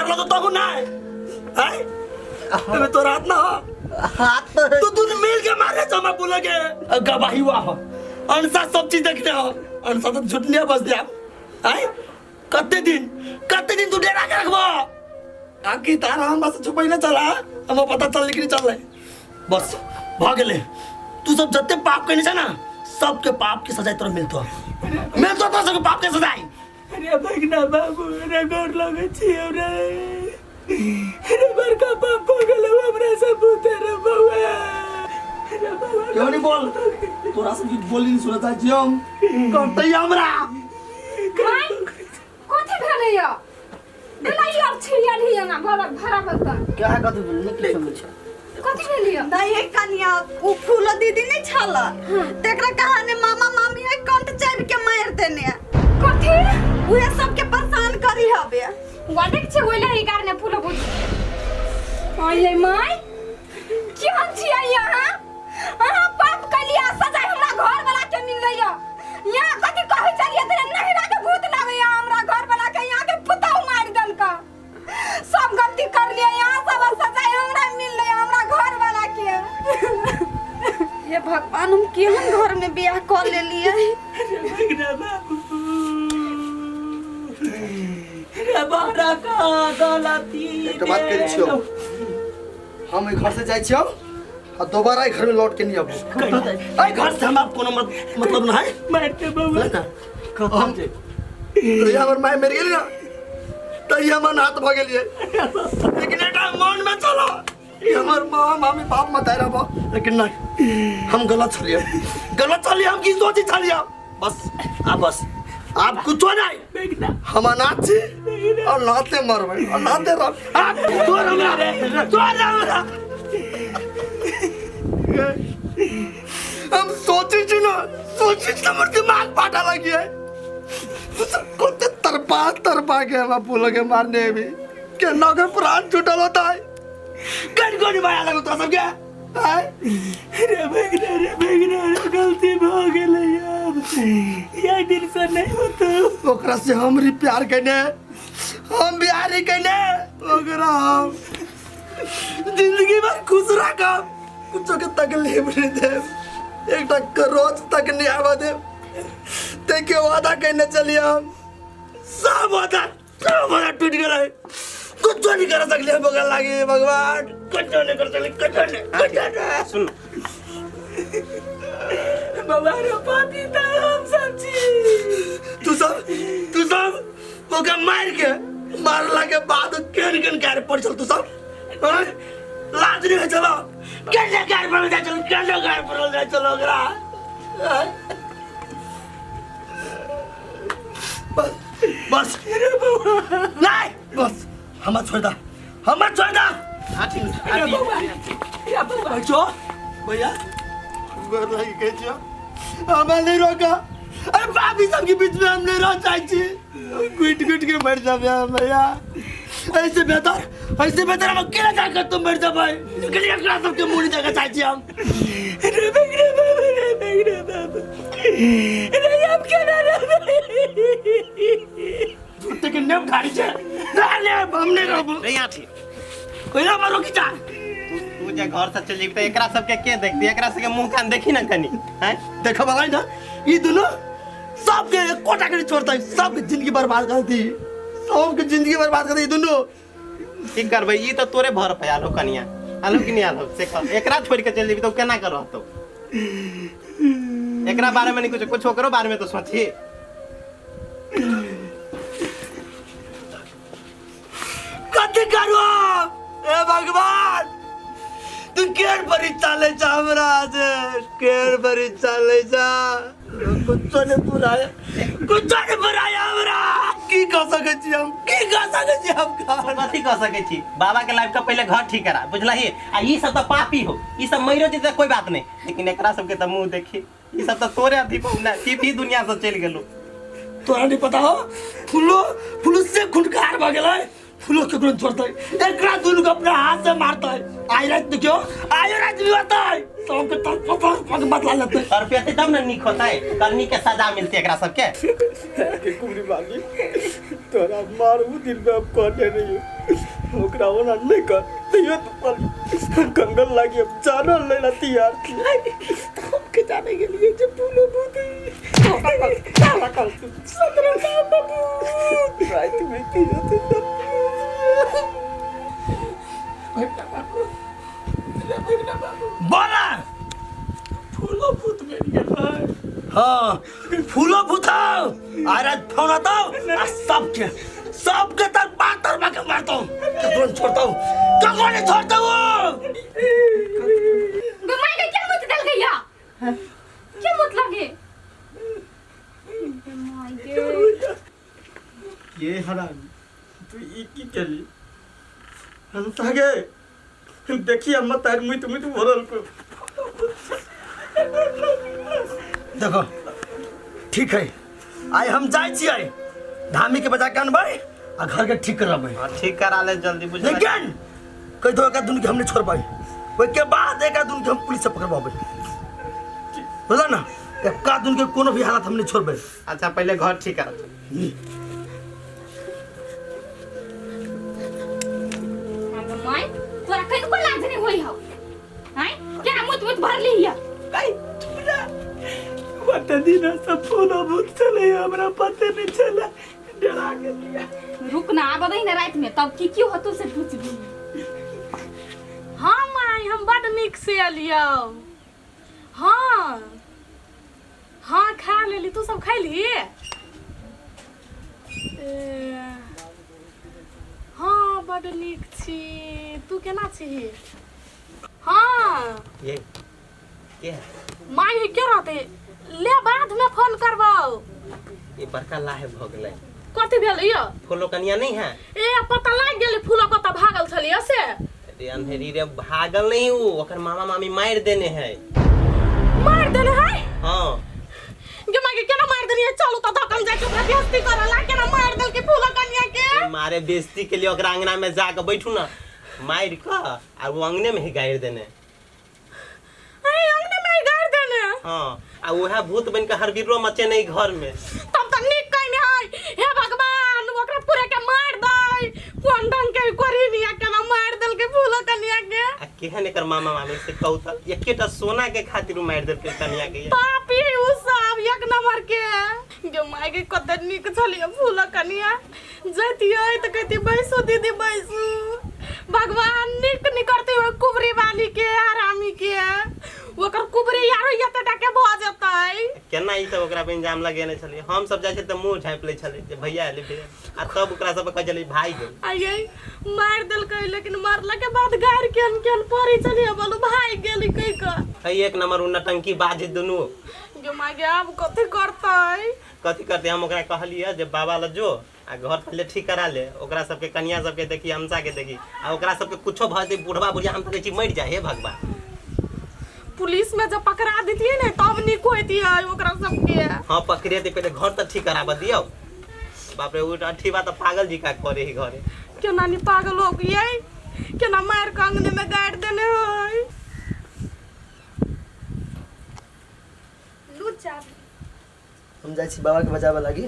मारलो तो तबो ना आय अबे तोरा हाथ ना हो हाथ तो तो तू मिल के मारे जमा बोले के गवाही हुआ हो अनसा सब चीज देखते हो अनसा तो झूठ नहीं बस दिया आय कते दिन तू डेरा के रखबो आखिर तारा हम बस छुपाई ना चला हम पता चल लेकिन चल रहे बस भ गेलै तू सब जते पाप कने छ ना सबके पाप के सजाय तोरा मिलतो मिलतो तोरा सबके पाप के सजाय अरे भगना बाबू रे गोर लगे छियौ रे रे बड़का पाप भऽ गेलौ हमरा सब बुते रे बौआ रे बौआ क्यों नहीं बोल तोरा सब की बोली नहीं सुनता छी हम करते हमरा माय कथी भेलै यौ बेलाई आर छिड़ियाल ही ना भरा भरा बर्तन क्या कथी भेल नहि किछो भेल छै कथी भेल यौ नहीं है कनिया उ फूलो दीदी नहीं छल तेकरा कहाने मामा मामी है कंठ चाबि के मार देने कथी उहे सबके परेशान करी हबे वादक छै ओइले ही कारणे फूलो बुझ आये माय केहन छियै अहाँ अहाँ पाप कलिया सजाय हमरा घर वाला के मिललै यौ यहाँ कथी कहै छलियै तऽ नहिरा के भूत लागैया हमरा घर वाला के यहाँ के पुतहु मारि देलका सब गलती कर लिया यहाँ सब सजाय हमरा मिललै हमरा घर वाला के हे भगवान हम केहन घर में बियाह कऽ लेलियै रे बाबू रे बड़ा का गलती एकटा बात करै छियौ हम एहि घर से जाइ छियौ आ दोबारा एहि घर में लौट के नहीं अबू एहि घर से हमरा कोनो मतलब ना है मारते बौआ है ना हम तहिया हमर माय मरि गेली ना तहिया हम अनाथ भऽ गेलियै लेकिन एकटा मन में चलो ई हमर माँ मामी बाप मत रहब लेकिन नहीं हम गलत छलियै गलत छलियै हम की सोची छलियै बस आ बस आब कुछो नहीं हम अनाथ छी अनाथे मरबै अनाथे रहब आ, तोर हमरा तोर हमरा हम सोचै छी ना सोचै छी हमर दिमाग फाटा लगी है कते तरपा तरपा के हमरा फूल के मारने भी केना के प्राण छूटल होता है कन कोनी माया लगल तो सबके आय रे भगना रे भगना रे गलती भऽ गेलै आब या दिन से नहीं होतो ओकरा से हमरी प्यार केने हम बिहारी केने ओकरा हम जिंदगी भर खुश रखब कुछो के तकलीफ नहीं देब एकटा रोज तक नहीं आवा देब ते के वादा केने चलिए हम सब वादा टूट गेलै कुछो नहीं कर सकले बगल लागे भगवान कुछो नहीं कर सकले कुछो नहीं कुछो नहीं सुन बौआ रे पापी तऽ हम सब छी तू सब ओकरा मार के मारला के बाद केन केन गाड़ी पर चल तू सब आँय? लाज नहीं चलो केन गाड़ी पर जाय चलो केन गाड़ी पर जाय चलो ओकरा आँय? बस बस नहीं बस हमरा छोड़ दा हमरा छोड़ दा रे बौआ रे बौआ बच्चो भैया गोर लागी कहै छियौ हमरा नहीं रोका अरे भाभी सबके बीच में हम नहीं रह चाहै छी घुटि घुटि के मरि जाबे हम भैया ऐसे बेहतर हम अकेला जाकर तुम मर जाबे लेकिन एकरा सबके मुँह नहीं देखा चाहै छी हम रे भगना बाबू रे भगना बाबू रे हम केना रहबै झूठे के नेम ठाड़ी छै ना ने हम नहीं रहबो रे यहाँ ठीक कोइला हमरा रोकी जा तू तू जे घर से चल जेबी तऽ एकरा सबके के देखती एकरा सबके मुंह कान देखी ना कनी हैं देखो बाबा ना ई दोनों सबके एकोटा के नहीं छोड़ता सबके जिंदगी बर्बाद कर दी सबके जिंदगी बर्बाद कर दी ई दोनों की करबै ई तऽ तोरे भर पे आल हो कनिया आल हो कि नहीं आल हो से कह एकरा छोड़ के चल जेबी तऽ केना कर रहतौ एकरा बारे में नहीं कुछ कुछ ओकरो बारे में तो सोची कथी करू हम? हे भगवान तू केर परीक्षा ले जा हमरा से केर परीक्षा ले जा कुछो नहीं पुराया कुछो नहीं पुराया हमरा की कह सकै छी हम की कह सकै छी हम कथी कह सकै छी बाबा के लाइफ का पहले घर ठीक करा बुझलही आ ई सब तऽ पापी हो ई सब मरियो जेतै तऽ कोई बात नहीं लेकिन एकरा सबके तऽ मुंह देखी ई सब तऽ तोरे अथी पर ना की दुनिया से चलि गेलो तोरा नहीं पता हो फूलो फूलो से खुनकार भऽ गेलै फूलो केकरो नहीं छोड़ते एकरा दुनू के अपना हाथ से मारते आई रात देखियो आई रात भी होता है सबके तर पतर पग बदला लेते तड़पेते तब ना निक होता है करनी के सजा मिलती है एकरा सबके के कुमरी वाली तोरा मारू दिन में अब कहने नहीं हो ओकरा ओना नहीं कर तैयो तो पर कंगल लागी अब जानो लेला तैयार थी के जाने के लिए जब फूलो भूत सत्रह साल बाबू रात में तैयो तो बोला फूलो भूत बन गेल हाँ फूलो भूत अरे फोन आता आ सबके सबके तर बात तर बाके मारता हूँ ककरो नहीं छोड़ता हूँ ककरो नहीं छोड़ता हूँ गो माय के क्या मुत दल गया क्या मुत लगे माय गे ये हरामी तू ई की केली हम सागे देखी हम तार मुइत मुइत भरल को देखो ठीक है आइ हम जाइ छियै धामी के बजा के अनबै आ घर के ठीक करबै हाँ, ठीक करा ले जल्दी बुझल लेकिन कहि दो एक दिन के हम नहीं छोड़बै ओहिके बाद एक दिन के हम पुलिस से पकड़बाबै बुझल ना एक दिन के कोनो भी हालत हम नहीं छोड़बै अच्छा पहले घर ठीक करा माय तोरा कनिको लाज नहीं होई हौ आय केना मुत मुत भरली हिया काई चुप जा बट दिन सब फूलो भूत चले हमरा पते नहीं चला डरा गेलिया रुक ना आब दही ना रात में तब की की होतो से पूछबी हाँ माय हम बड नीक से एलियौ हाँ हाँ खा लेली तू सब खैली ए, हाँ बड नीक छी तू केना छी हाँ ये के है माय के रहते ले बाद में फोन करबौ ये बड़का लाहे भऽ गेलै कथी भेल यौ फूलो कनिया नहीं है ए पता लागि गेलै फूलो कतऽ भागल छलियै से अरे अंधेरी रे भागल नहीं ऊ ओकर मामा मामी मारि देने है मार देने है हाँ गे माय के केना मार देलियै चलू तऽ धकल जाइ छै ओकरा बेइज्जती करऽ ला केना मार देलकै फूलो कनिया के मारे बेइज्जती के लिए ओकरा अंगना में जाके बैठू ना मारि कऽ आ वो अंगने में ही गाड़ि देने अरे अंगने में गाड़ देने हाँ आ वह भूत बन के हर बिरो मचे नहीं घर में तब तऽ नीक कहने है हे भगवान ओकरा पूरे के मार दै कोन ढंग के कोरिनिया केना मार देलकै फूलो कनिया के आ केहन एकर मामा मामी से कहू तऽ एकेटा सोना के खातिर उ मारि देलकै कनिया के पापी उ सब एक नंबर के गे माय के कते नीक छलियै फूलो कनिया जैतियै तऽ कहतियै बैसू दीदी बैसू भगवान नीक निकलते ओहि कुबरी वाली के हरामी के ओकर कुबरी यारो एते टा के भऽ जेतै केना ई सब ओकरा पे इंजाम लगेने छलियै हम सब जाइ छलियै तऽ मुँह झाँपि लै छलियै जे भैया एलै भैया आ तब ओकरा सब कहै छलियै भाई गेल आइए मारि देलकै लेकिन मारला के बाद गारि केहन केहन पड़ै छलियै बोलू भागि गेली कहि कऽ है एक नंबर उ नटंकी बाजी दुनू गे माय गे आब कथी करतै कथी करतै हम ओकरा कहलियै जे बाबा लग जो आ घर पहिले ठीक करा ले ओकरा सबके कनिया सबके देखी हमसा के देखी आ ओकरा सबके कुछो भऽ जेतै बुढ़बा बुढ़िया हम तऽ कहै छी मरि जाए हे भगवान पुलिस में जब पकड़ा देतियै ने तब नीक होइतियै ओकरा सबके हाँ पकड़ेतै पहिले घर तऽ ठीक कराबऽ दियौ बाप रे ओ अथी बात तऽ पागल जी का करे ही घरे केना नी पागल हो गई केना मार के अंगने में गाड़ देने होय लू चाबी हम जाइ छी बाबा के बजाबे लागी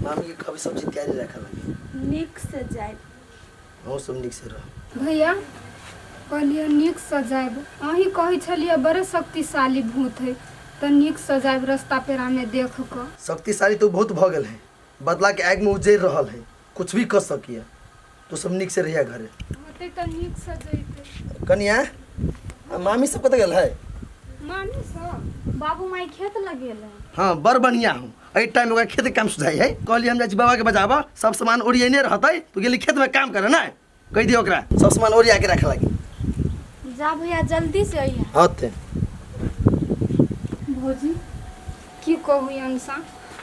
मामी के कभी सब्जी तैयारी रखे लागी नीक से जायब अहूँ सब नीक से रह भैया कहलियै नीकसँ जायब अहीं कहै छलियै बड़े शक्तिशाली भूत है तऽ नीकसँ जायब रस्ता पेरामे देख कऽ शक्तिशाली तो बहुत भऽ गेल है बदला के आगि में उजड़ रहल है कुछ भी कर सकिए तो सब नीक से रहिया घरे होतै तऽ नीकसँ जैतै कनिया आ मामी सब कतऽ गेल है मामी सब बाबू माई खेत लगेल है हाँ बड़ बढ़िया हूँ एहि टाइम ओकरा खेत के काम सुझाई है कहलियै हम जाइ छी बाबा के बजाबऽ सब सामान ओरियने रहतै तो गेली खेत में काम करे ना कहि दियौ ओकरा सब सामान ओरिया के रखे लागी जा भैया जल्दी से अइहा हाँ ते भौजी की कहू अंशा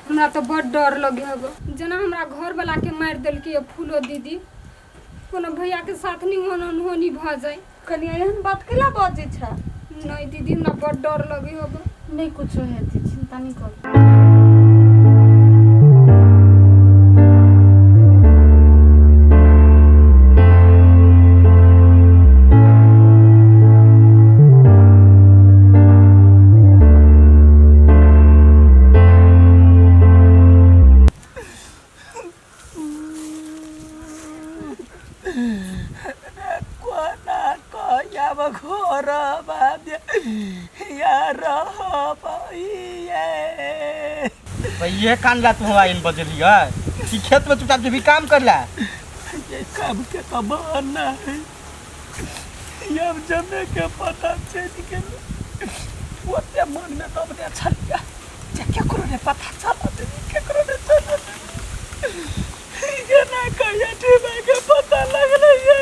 हमरा तऽ बड़ डर लगे हब जेना हमरा घरवला के मारि देलकै फूलो दीदी कोनो भैया के साथ नहीं होना अनहोनी भऽ जाए कनिया एहन बात कैला बजै छ नहीं दीदी हमरा बड़ डर लगे हब नहीं कुछो हेतै चिंता नहीं करू कोना कयाब घर बाद या रहब ये ये कान ला तू आइन बजली है कि खेत में चुपचाप जो भी काम कर ला। ये काम के तो बहाना है ये अब जमे के पता चल गेल ओते मन में तब ने छलिया जे केकरो ने पता चला दे केकरो ने चला दे ये ना कहिया ठेबा के पता लगलै ये।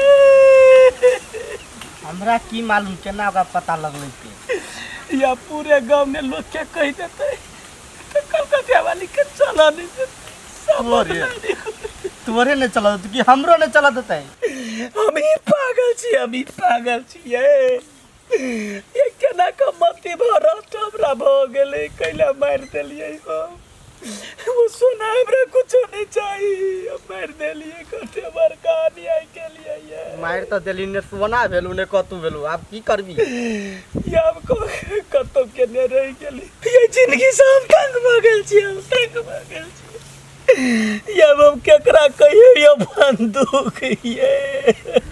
हमरा की मालूम केना ओकरा पता लगलै के या पूरे गांव में लोग के कहि देतै त कलकतिया वाली के चला नहीं देतै सब तोरे। तोरे नहीं चला देतै कि हमरो नहीं चला देतै। हम ही पागल छी हम ही पागल छियै ये केना के मती भरत हमरा भऽ गेलै कैला मारि देलियै हम वो सोना हमरा कुछो नहीं चाहिए हम मारि देलियै कते बड़का अन्याय केलियै ये। मारि तऽ देली ने सोना भेलू ने कतू भेलू आब की करबी। ये आब कतौ केने रहि गेली ये जिंदगी से हम तंग भऽ गेल छी हम तंग भऽ गेल छी ये अब हम केकरा कहियै ये बंदूक ये।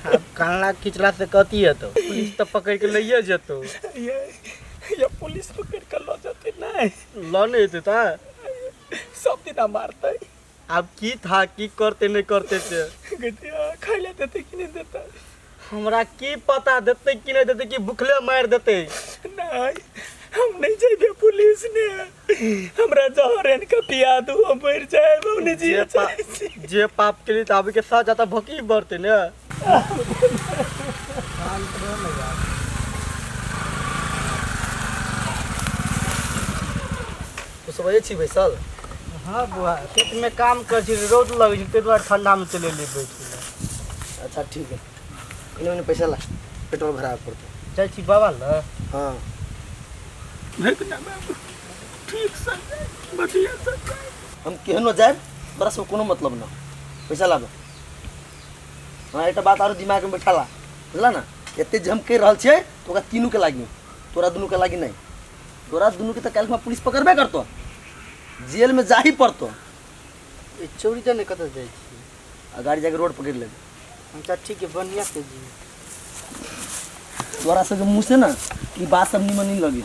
आब कानला खिचला से कथी हेतौ पुलिस तऽ पकड़ के लइए जेतौ। ये पुलिस पकड़ के लऽ जेतै नहीं लऽ नहि जेतै तऽ सब दिना मारतै। आब की था की करते नहीं करते से खाइ लए देतै कि नहीं देतै हमरा की पता देतै कि नहीं देतै कि भुखले मारि देतै। नहीं हम नहीं जेबै पुलिस ने हमरा जहर आनि के पिया दू हम मरि जायब हम नहीं जिए चाहै छी। जे पाप के लिए तऽ आबे के सजा तऽ भोगी पड़तै ने। तू सब छी बैसल? हाँ बुआ खेत में काम कर छी रौद लगै छै ताहि दुआरे ठंडा में चलि एलियै बैठ। अच्छा ठीक है इन्हें मैंने पैसा ला पेट्रोल भरावे पड़तै। जाइ छी बाबा लग? हाँ ठीक से बढ़िया से हम केहनो जायब तोरा सब कोनो मतलब ना पैसा लाबो। हाँ एकटा बात आरो दिमाग में बैठा ला बुझला ना एते जे हम कहि रहल छियै तो ओकरा तीनू के लागी तोरा दुनू के लागी नहीं तोरा दुनू के तऽ काल्हि खुमा पुलिस पकड़बे करतो जेल में जाही पड़तो। ई चोरी तऽ नहि कतऽ जाइ छी आ गाड़ी जाके रोड पकड़ लेबै। अच्छा ठीक है बढ़िया से जी। तोरा सबके मुँह से ना ई बात सब निमन नहीं लगे।